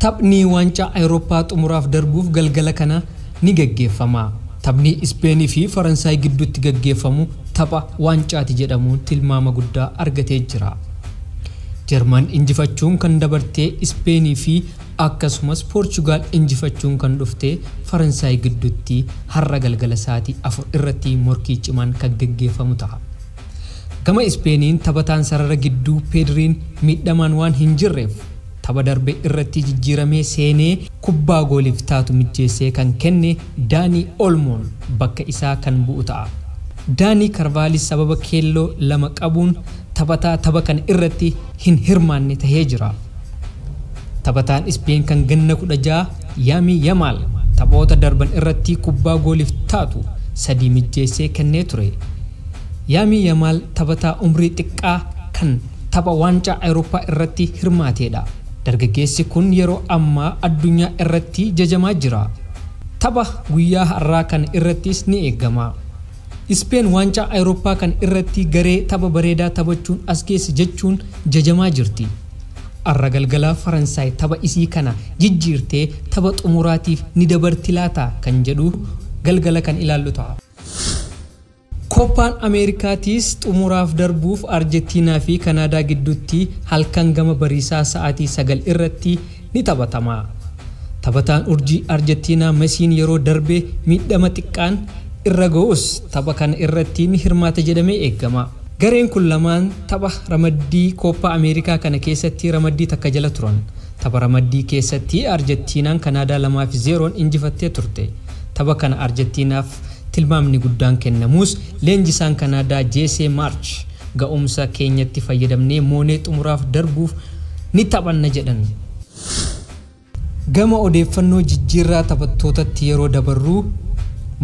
Taphni waancaa Awurooppaa xumuraaf darbuuf galgala kana ni gaggeeffama. Taphni Ispeenii fi Faransaay gidduutti gaggeeffamu tapha waancaati jedhamuun tilmaama guddaa argatee jira. Jarman injifachuun kan dabartee Ispeenii fi akkasumas Poorchugaal injifachuun kan dhuftee Faransaay gidduutti har'a galgala sa'aatii 4 irratti morkii cimaan kan gaggeeffamu ta'a. Gama Ispeeniin taphataan sarara gidduu Peedriin miidhamaan waan hin jirreef tapha darbe irratti jijjiiramee seenee kubbaa gooliif taatu mijjeessee kan kenne Daanii Olmoon bakka isaa kan bu'u ta'a. Daanii Karvaalis sababa keelloo 2 qabuun taphataa tapha kana irratti hin hirmaanne tahee jira. Taphataan Ispeen kan ganna 16 Yaamii Yamaal taphoota darban irratti kubbaa gooliif taatu 3 mijjeessee kennee ture. Yaamii Yamaal taphataa umrii xiqqaa kan tapha waancaa Awurooppaa irratti hirmaateedha. Dargaggeessi kun yeroo ammaa addunyaa irratti jajamaa jira. Tapha guyyaa har'aa kana irrattis ni eegama. Ispeen waancaa Awurooppaa kana irratti garee tapha bareedaa taphachuun as geesse jechuun jajamaa jirti. Har'a galgala Faransaay tapha isii kana jijjiirtee tapha xumuraatiif ni dabarti laata kan jedhu galgala kan ilaallu ta'a. Kooppaan Ameerikaatiis xumuraaf darbuuf Arjentiinaa fi Kanaadaa gidduutti halkan gama bariisaa sa'aatii 9 irratti ni taphatama. Taphataan urjii Arjentiinaa Mesiin yeroo darbe miidhama xiqqaan irra ga'us tapha kana irratti ni hirmaata jedhamee eegama. Gareen kun lamaan tapha ramaddii Kooppaa Ameerikaa kana keessatti ramaddii takka jala turan. Tapha ramaddii keessatti Arjentiinaan Kanaadaa 2-0 injifattee turte. Tapha kana Arjentiinaaf tilmaamni guddaan kennamus leenjisaan Kanaadaa Jeesee Maarch ga'umsa keenyatti fayyadamnee moonee xumuraaf darbuuf ni taphanna jedhan. Gama odeeffannoo jijjiirraa taphattootatti yeroo dabarru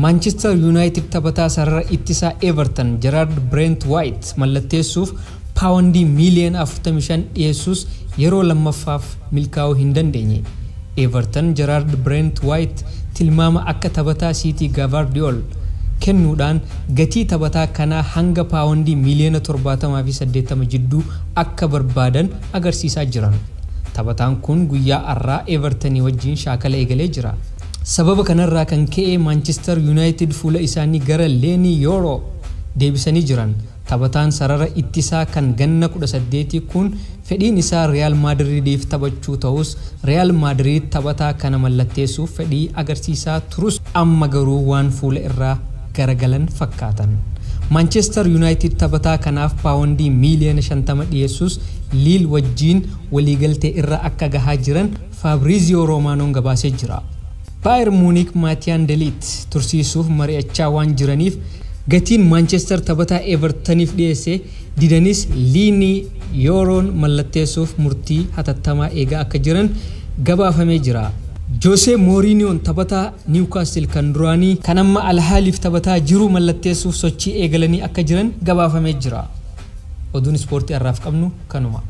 Manchester United taphataa sarara ittisaa Everton Gerard Brent White mallatteessuuf paawundii miiliyoona 45 dhiyeessus yeroo lammaffaaf milkaa'uu hin dandeenye. Everton Gerard Brent White tilmaama akka taphataa City Gavardiol kennuudhaan gatii taphataa kanaa hanga paawundii miiliyoona 70 fi 80 jidduu akka barbaadan agarsiisaa jiran. Taphataan kun guyyaa har'aa Evertonii wajjin shaakala eegalee jira. Sababa kanarraa kan ka'e Manchester United fuula isaanii gara Leenii Yooroo deebisanii jiran. Taphataan sarara ittisaa kan ganna 18 kun fedhiin isaa Real Madridiif taphachuu ta'us Real Madrid taphataa kana mallatteessuuf fedhii agarsiisaa turus amma garuu waan fuula irraa garagalan fakkaatan. Manchester United taphataa kanaaf paawundii miiliyoona 50 dhiyeessus Lille wajjin waliigaltee irra akka gahaa jiran Fabrizio Romanoon gabaasee jira. Bayern Munich Maatiyaan Deliit tursiisuuf mari'achaa waan jiraniif gatiin Manchester taphataa Evertoniif dhiyeesse didanis Liinii Yooroon mallatteessuuf murtii hatattamaa eegaa akka jiran gabaafamee jira. Jose Mourinhoon taphataa Newcastle kan duraanii kan amma Alhaaliif taphataa jiru mallatteessuuf sochii eegalanii akka jiran gabaafamee jira. Oduun ispoortii har'aaf qabnu kanuma.